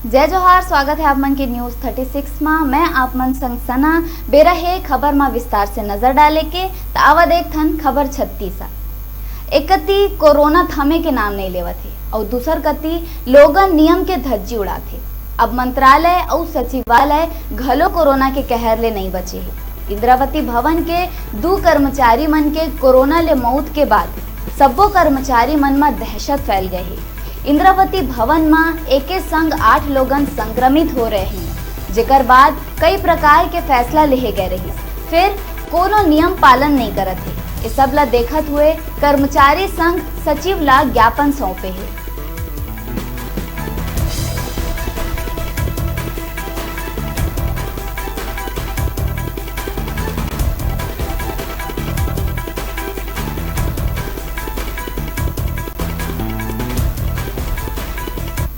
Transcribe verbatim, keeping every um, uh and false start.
जय जोहार, स्वागत है आप मन के News thirty six मा। मैं आप मन संग सना। बेरा हे खबर मा विस्तार से नजर डाले के, त आवा देखथन खबर छत्तीस। एक कति कोरोना थमे के नाम नइ लेवत हे, अउ दूसर कति लोगन नियम के धज्जी उड़ात हे। अब मंत्रालय अउ सचिवालय घलो कोरोना के कहर ले नइ बचे हे। इंद्रावती भवन के दू कर्मचारी मन के कोरोना ले मौत के बाद सब्बो कर्मचारी मन म दहशत फैल गए हे। इंद्रावती भवन म एके संग आठ लोगन संक्रमित हो रहे हे, जेकर बाद कई प्रकार के फैसला लेहे गए रहिस, फिर कोनो नियम पालन नइ करत हे। ए सब ला देखत हुए कर्मचारी संघ सचिव ला ज्ञापन सौंपे हे।